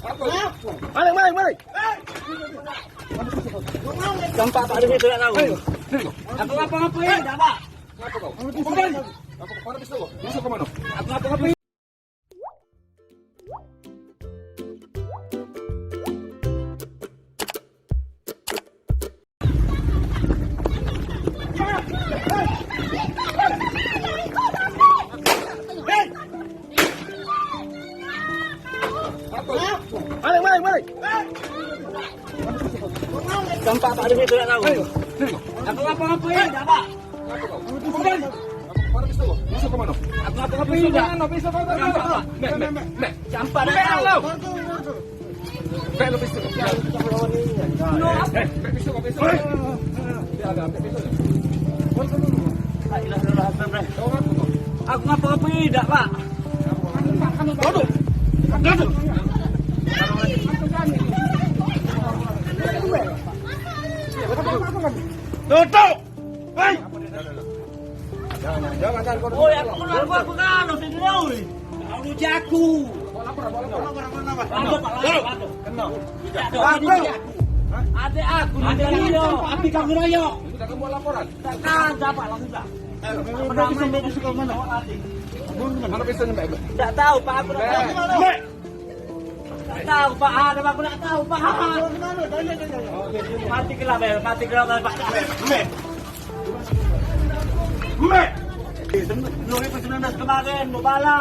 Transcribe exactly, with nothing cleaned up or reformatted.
Maling, maling, maling. Campak tak ada duit, tak tahu. Aku ngapa-ngapain, tak, Pak. Kenapa kau? Mana pistol kau? Masuk ke mana? Aku ngapa-ngapain. Maling, maling, maling. Campak tak ada duit, tak tahu. Aku ngapa-ngapain, tak, Pak. Mana pistol kau? Masuk ke mana? Aku ngapa-ngapain, tak. Pistol kau mana? Pistol kau mana? Mek, mek, mek. Campak tak tahu. Mek, lu pistol. Eh, mek pistol, mek pistol. Dia ada, mek pistol. La ilaha illallah, astagfirullah. Kau ngaku kau? Aku ngapa-ngapain, tak, Pak. Duduk. Duduk. Duduk. Hei. Jangan, jangan, jangan kau. Oi, aku kena aku, aku kena, no, sini, oi. Kau lu jago. Bawa lapor, bawa lapor. Ada, Pak, ada, ada. Kena. Tidak ada. Ada aku. Hah? Ada aku, ada dia. Api kau ngeroyok. Kita akan buat laporan. Tak ada, Pak, langsung tak. Eh, mana pistol, mana pistol, mana? Mana pistol, Mbak? Tak tahu, Pak, aku tak tahu. Mbak. Tak tahu, Pak. Ada, Pak. Aku tak tahu, Pak. Mati kelak, Bel. Mati kelak, Bel, Pak. Mek. Mek. Dua ribu sembilan belas kemarin, mau bala.